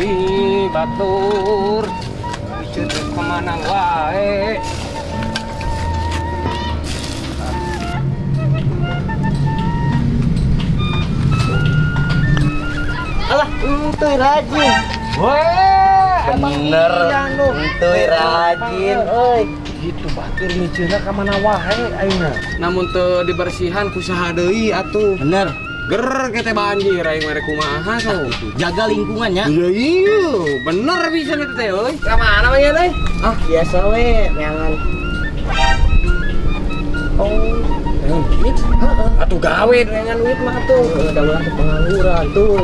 Ih, batur. Miceun kemana wae. Alah, entuy rajin. Weh, bener. Entuy rajin, euy. Gitu batur miceunna ka mana wae ayeuna. Namun teu dibersihan ku saha deui atuh. Bener. Ger kete banjir aing mere kumaha so. Jaga lingkungannya. Iya iya, bener bisa nih teh euy. Ka mana mah teh? Ah, biasa we, neangan. Oh, neangan duit? Heeh. Atuh gawe neangan duit mah atuh. Heeh, da urang teh pengangguran tuh.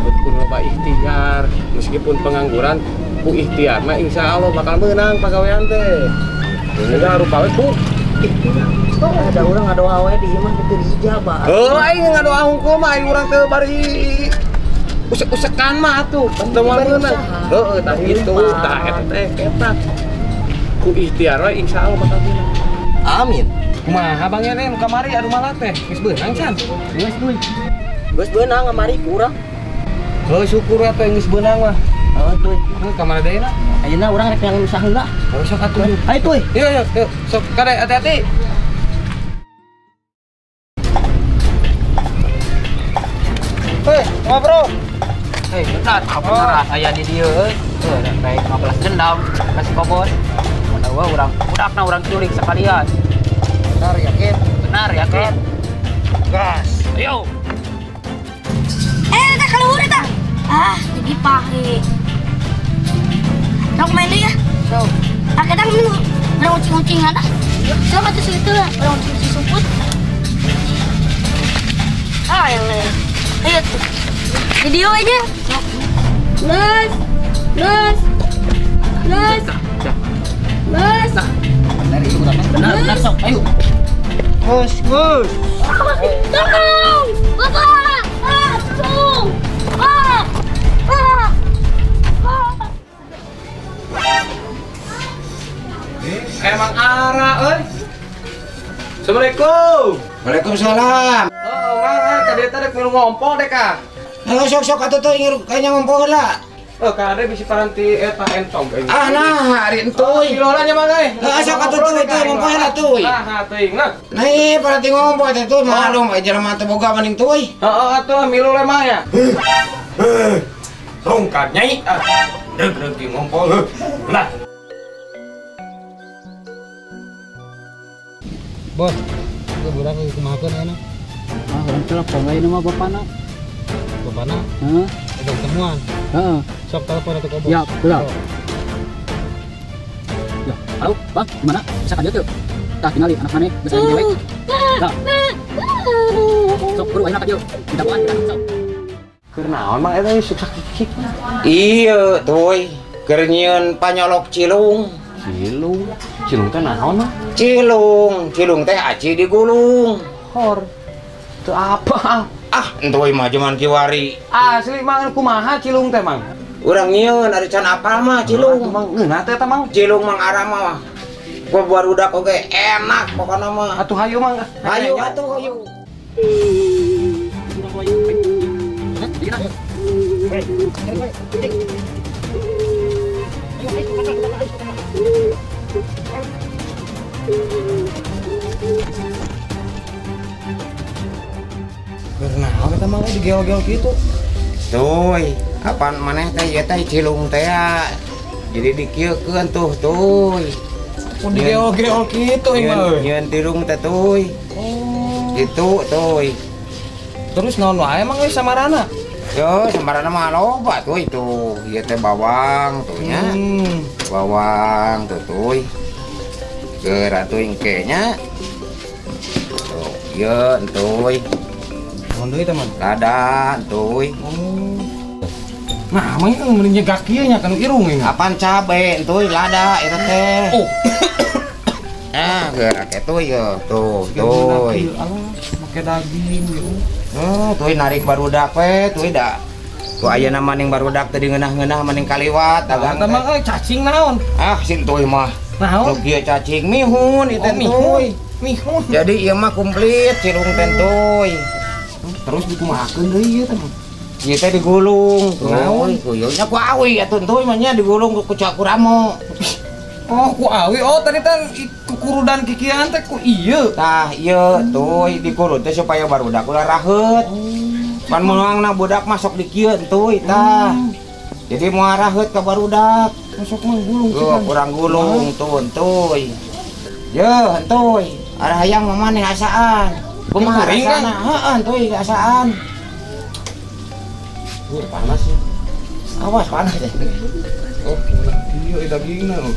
Kudu loba ikhtiar, meskipun pengangguran ku ikhtiar mah insya Allah bakal menang pagawean teh. Udah rupa we ku ikhtiar. Ada orang ngadoa we di imah teu diijabah. Heuh, aing ngadoa hungkul mah aing urang teu bari usek-usekan mah atuh. Teu moal meunang. Heueuh, tah kitu, tah eta teh eta. Ku ikhtiar we insya Allah bakal meunang. Amin. Kumaha Bang Yan nu kamari anu malah teh? Geus beunang can? Geus duy. Geus beunang kamari ku urang. Heuh, syukur atuh geus beunang mah. Heuh tuh. Heuh, kamari deui na. Ayeuna urang rek nyangan usaha heula. Heuh, sok atuh. Ayo tuh. Iya, iya, yuk. Sok kade hati-hati. Hei, ma bro. Hei, bentar, apa bener aya di dieu euy. Heuh, baik 15 dendam kasih kobon. Mana gua urang budakna urang culik sekalian. Benar yakin? Benar yakin. Gas. Ayo. Eh, teh keluar teh. Ah, jadi pahe. Sok main deh ya. Sok. Ah, kadang urang ucing-ucingan ah. Sok atuh situ lah, urang ucing-ucing sumput. Ah, yang lain. Ayo tuh. Video aja. Los. Los. Los. Los. Benar itu benar. Benar sok. Ayo. Bos, bos. Tolong. Bapak. Ah, tolong. Ah. Ah. Ah. Emang ara euy. Assalamualaikum. Waalaikumsalam. Oh, mang, tadi tadi milu ngompol deh kah? Halo, sok-sok atuh tuh kayaknya ngompol heula. Oh, kade bisi paranti eta entong euy. Ah, nah, ari entuy. Milola nya mang euy. Heeh, sok atuh tuh itu ngompol heula tuy. Nah, teuing nah. Nah, paranti ngompol teh tuh maklum jelema teu boga mending tuy. Heeh, atuh milu le mah ya. Rungkat nyai. Ah, deuk deuk ngompol. Nah. Bos, ieu budak kumahakeun ayeuna? Ah, urang telepon we mah bapana. Bapana? Heeh. Udah ketemuan. Heeh. Sok telepon atuh ka bos. Ya, heula. Ya, halo, Bang, gimana? Bisa ka dieu teu? Tah tingali anak maneh geus aya dewek. Tah. Sok buru ayeuna ka dieu. Didagoan kita sok. Keur naon mang eta suksak kikik? Iya, tuy. Keur nyieun panyolok cilung. Cilung. Cilung teh naon mah? Cilung, cilung teh aci digulung. Hor. Teu apa? Ah, entuy mah jaman kiwari. Asli mang kumaha cilung teh mang? Urang nyieun ari can apal mah cilung. Mang ngeunah teh eta mang. Cilung mang ara mah. Gua barudak oge enak pokona mah. Atuh hayu mang. Hayu atuh hayu. Kunaon eta mah digel-gel kitu? Tuy, apaan maneh teh ieu teh cilung teh ya. Jadi dikieukeun tuh tuy. Ku digel-gel kitu ieu mah. Nyieun tilung teh tuy. Oh. Gitu tuy. Terus naon wae emang euy samarana? Yo, samarana mah loba tuh itu. Ieu teh bawang tuh nya. Bawang tuh tuy. Geura tuh engke nya. Tuh, ieu entuy. Naon deui teh, Man? Lada entuy. Oh. Nah, mah ieu meureun nyegak kieu nya kanu irung ieu. Apaan cabe entuy lada eta teh. Oh. Ah, geura kitu ieu tuh, tuy. Alah, make daging ieu. Oh, tuy narik barudak we, tuy da. Tuh ayeuna maning barudak teh ngeunah-ngeunah maning kaliwat dagang. Eta mah euy cacing naon? Ah, sin tuy mah. Naon? Nu kieu cacing mihun ieu teh tuy. Mihun. Jadi ieu mah komplit cilung teh tuy. Terus dikumahakeun deui ieu teh. Ieu teh digulung. Naon? Nya ku awi atuh entuy mah nya digulung ku cakuramo. Oh, ku awi. Oh, tadi teh kukurudan kikian teh ku ieu. Tah, ieu tuh dikurud teh supaya barudak ulah raheut. Pan meunangna budak masuk di kieu entuy tah. Jadi moal raheut ka barudak. Masuk mah gulung oh, kurang gulung tuh entuy. Yeuh, entuy. Arah hayang mah maneh asaan. Kumaha rasana? Heeh, entuy asaan. Panas ya. Awas panas ya. Oh, iya dagingna. Oh.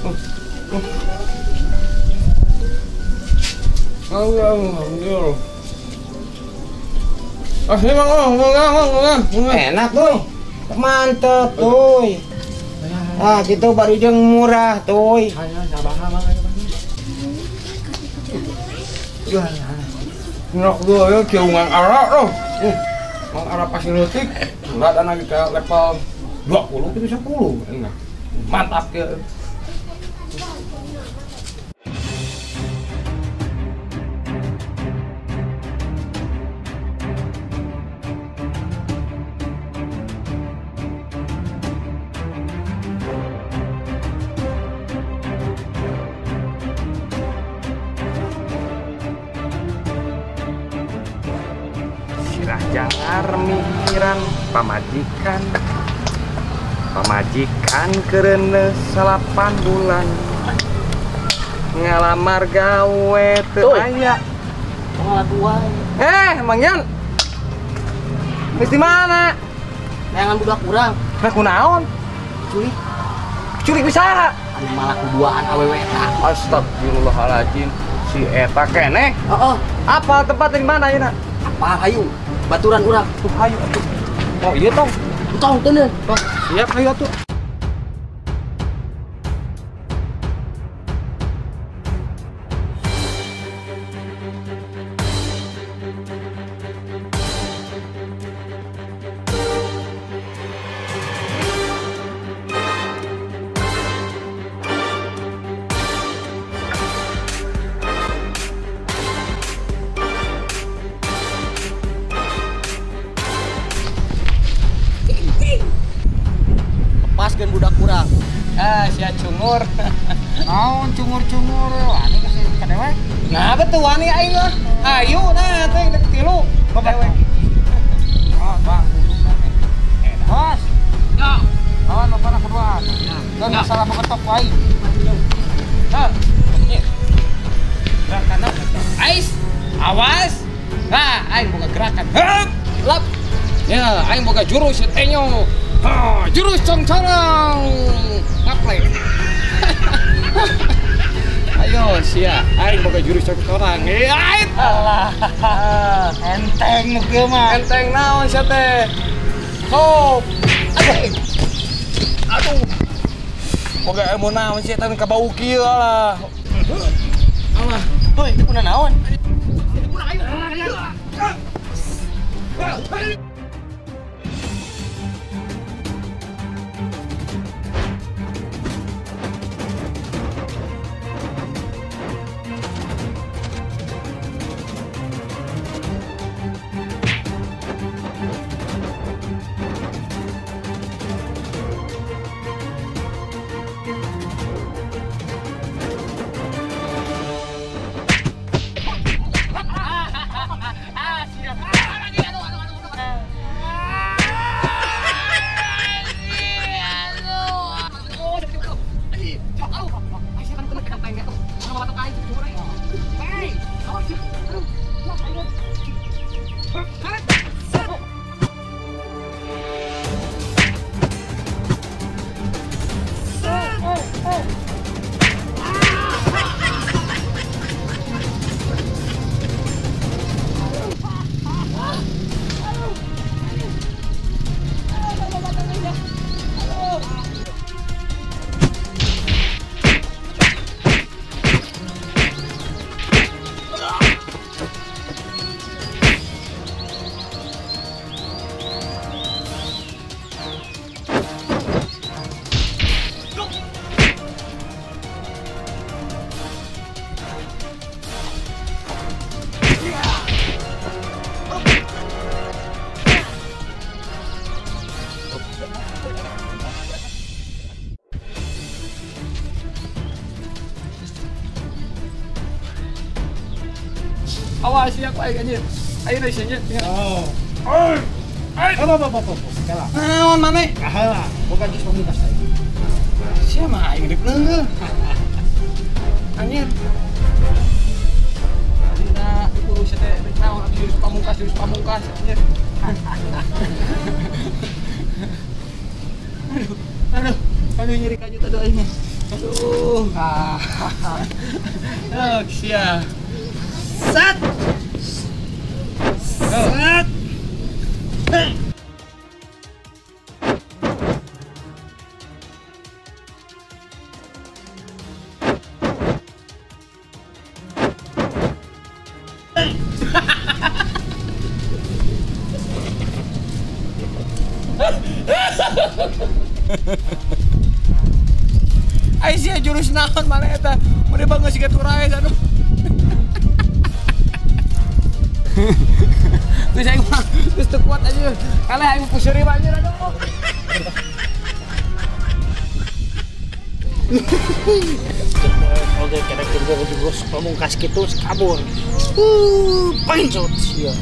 Oh. Enak tuh. Mantep tuh. Ah, gitu baru jeung murah tuh. Enak tuh ya ciungan arak tuh. Mang arah pasir leutik, berat anak ke level 20 itu 10. Enak. Mantap ke. Jangan mikiran pamajikan, pamajikan kereneh 8 bulan ngalamar gawe teu aya. Mang Yan, geus di mana? Neangan budak urang. Nah, kunaon? Culik. Culik bisa? Anu malah kuduaan awewe eta. Astagfirullahaladzim, si eta keneh. Heeh. Apa tempat di mana ayeuna? Apa hayu? Baturan urang. Tuh hayu atuh. Oh iya tong. Tong teuneun. Tong. Siap hayu atuh. Lepaskeun budak urang. Ah, sia cungur. Naon cungur-cungur wani ka si kadewek? Nah, betul wani aing mah. Hayu nah teh dek tilu. Dewek. Oh, Bang. Bos. Ya. Lawan bapana kedua. Dan masalah beketok aing. Hah. Gerakan ais. Awas. Nah, aing boga gerakan. Hup. Lap. Ya, aing boga jurus tenyo. Ha, jurus congcorong. Ngaplek. Ayo sia, aing boga jurus congcorong. Ait. Alah. Enteng nu kieu mah. Enteng naon sia teh? Hop. Aduh. Aduh. Boga ilmu naon sia teh kabau kieu lah. Alah. Tuh, itu kuna naon? Awas ya ku aing anjir. Ayeuna sia nya. Oh. Apa. Kala. Naon maneh? Kaheula, boga jus pamungkas aing. Sia mah aing rek leunggeul. Anjir. Dina urus teh rek naon atuh jurus pamungkas anjir. Aduh nyeri kajut aduh aing. Aduh. Ah. Sia. Sat. Sat. Ai sia jurus naon maneh eta? Mun banget siga turaes aduh. Terus aing mah geus teu kuat aja. Kaleh aing puseri anjir aduh. Oke, kira-kira jurus pamungkas kitu kabur. Pancot sia.